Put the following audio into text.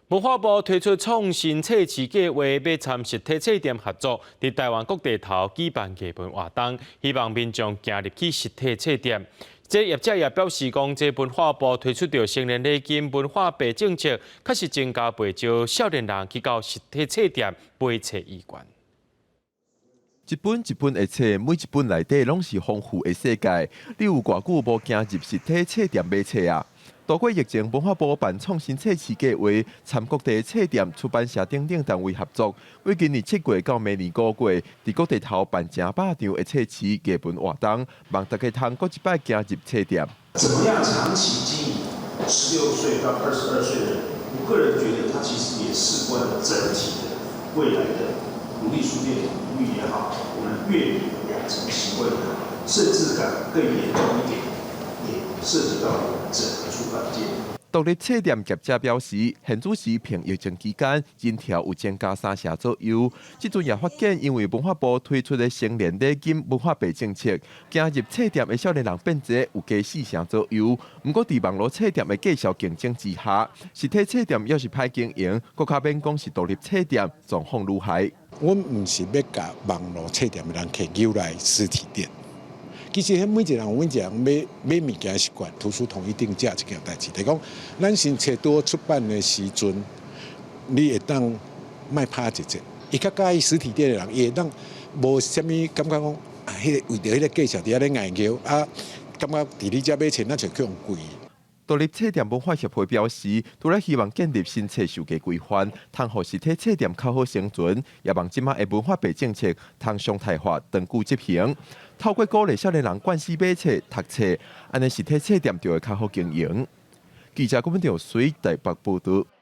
文化部推出創新冊市計劃，欲參實體冊店合作，佇台灣各地頭舉辦藝文活動，希望民眾行入去實體冊店。這業者也表示講，這文化部推出著成年禮金文化幣政策，確實增加袂少少年人去到實體冊店買冊意願。一本一本的冊，每一本內底攏是豐富的世界。你有偌久無行入實體冊店買冊啊？渡過疫情，文化部辦創新冊市計劃，參各地冊店、出版社等等單位合作，為今年7月到明年5月，佇各地頭辦成百場的冊市藝文活動，望大家通閣一擺行入冊店。怎麼樣長期經營16歲到22歲的人？我個人覺得，它其實也事關了整體的未來的獨立書店領域也好，我們閱讀養成習慣也好，甚至講更嚴重一點，也涉及到整個出版界。獨立冊店業者表示，現此時憑疫情期間，人潮有增加三成左右。這陣也發現，因為文化部推出的成年禮金文化幣政策，行入冊店的少年人變濟，有加四成左右。毋過，佇網路冊店的價數競爭之下，實體冊店猶是歹經營，閣較免講是獨立冊店狀況愈害。阮毋是欲共網路冊店的人客誘來實體店。其實，彼每一個人有每一個人買買物件的習慣，圖書統一定價這件代誌，就是講，咱新冊拄出版的時陣，你會當莫拍一折。伊較佮意實體店的人，伊會當無啥物感覺講，啊，彼個為著彼個價錢佇遐咧𠽯拗，啊，感覺佇你遮買冊，若像去予貴。獨立冊店文化協會表示，除了希望建立新冊售價規範，通予實體冊店較好生存，也望這馬的文化幣政策通常態化，長久執行。透過鼓勵少年人慣勢買冊、讀冊，按呢實體冊店就會較好經營。記者郭文條水台北報導。